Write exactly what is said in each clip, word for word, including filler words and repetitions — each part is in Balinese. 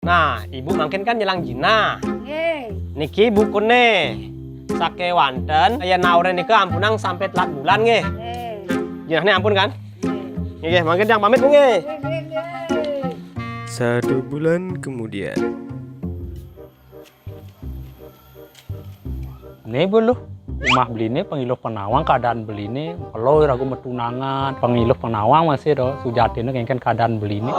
Nah, ibu mangkin kan nyelang jinah. Nggih. Niki bukune sakewanten, yen naure nika ampunang sampai telat bulan nggih. Nggih. Jinahne ampun kan? Nggih. Nggih, mangkin yang pamit Bu nggih. Nggih, nggih, nggih. Satu bulan kemudian. Né buluh, umah beline pengiluh penawang keadaan beline, kalau ragu metunangan, pengiluh penawang masih do, sujatine kengken keadaan beline.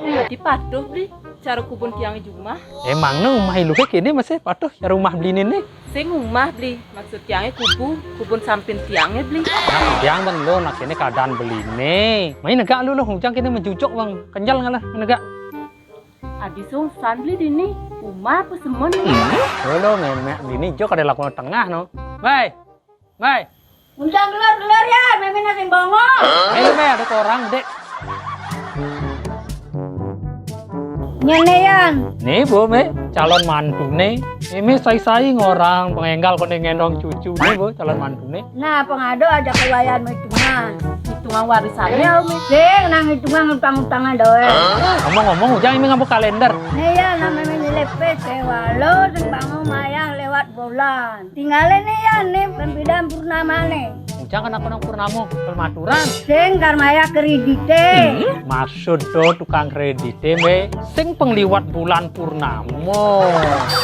Dadi patuh beli cara kubun tiang jumah. Emang né umah iluhe kene masih patuh ya rumah beline né. Sing umah beli, maksud tiangnya kubu, kubun samping tiangnya beli. Nah, tiang bang lo nak kene keadaan beline. Main negak lu lo, hujan kene mencucuk bang, kenjal ngalah negak. Adi sungsan beli dini, umah apa semon nih? Lo lo memek beline jo kada lakon tengah no. Mai, mai. Undang gelor-gelor ya, meme nasi bongo. Ayo mai ada orang dek. Nyene yan. Né bo me calon mantune. Ini sai-sai ngorang pengenggal kone ngendong cucu né bo calon mantune. Nah, pengado aja kewayan metungan. Hitungan warisannya umi. Sing nang hitungan utang-utangan doe. Ngomong-ngomong, ujang ini ngapa kalender? Nih ya namanya nyelepe sewa lo sing bangun mayah lewat bulan. Tinggalin nih ya nih pembidan purnama nih. Ujang kenapa nang purnamo? Kelmaturan. Sing karmaya kredite. Maksud do tukang kredite me sing pengliwat bulan purnamo.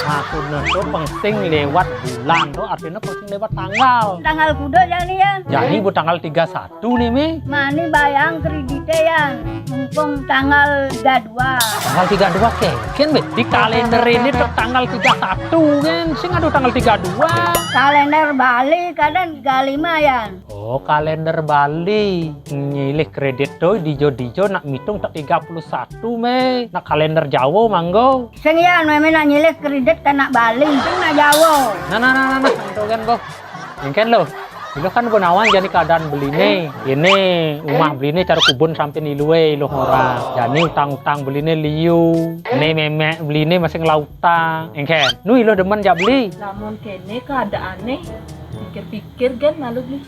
Maksudnya do pengsing lewat bulan do, artinya pengsing lewat tanggal. Tanggal kudo jani ya. Jadi bu tanggal tiga satu nih me. Mani bayang kredite ya. Mumpung tanggal tiga dua. Tanggal tiga dua keken be. Di kalender ini tuh tanggal tiga satu kan. Sing ada tanggal tiga dua. Kalender Bali kadang tiga lima ya. Oh, kalender Bali. Nyilih kredit tuh dijo-dijo nak mitung tak tiga puluh satu me. Nak kalender Jawa manggo. Sing ya meme nak nyilih kredit kena Bali. Sing nak Jawa. Nah, nah, nah, nah, nah. Itu kan bo. Ini kan lo. Itu kan bu nawang jadi keadaan beline. Ini umah beline cara kubun sampai ilue iluh orang. Jadi utang-utang beline liu. Ini memek beline masih ngelautang. Engken. Nu iluh demen jak beli. Lamun kene keadaannya, pikir-pikir kan malu beli.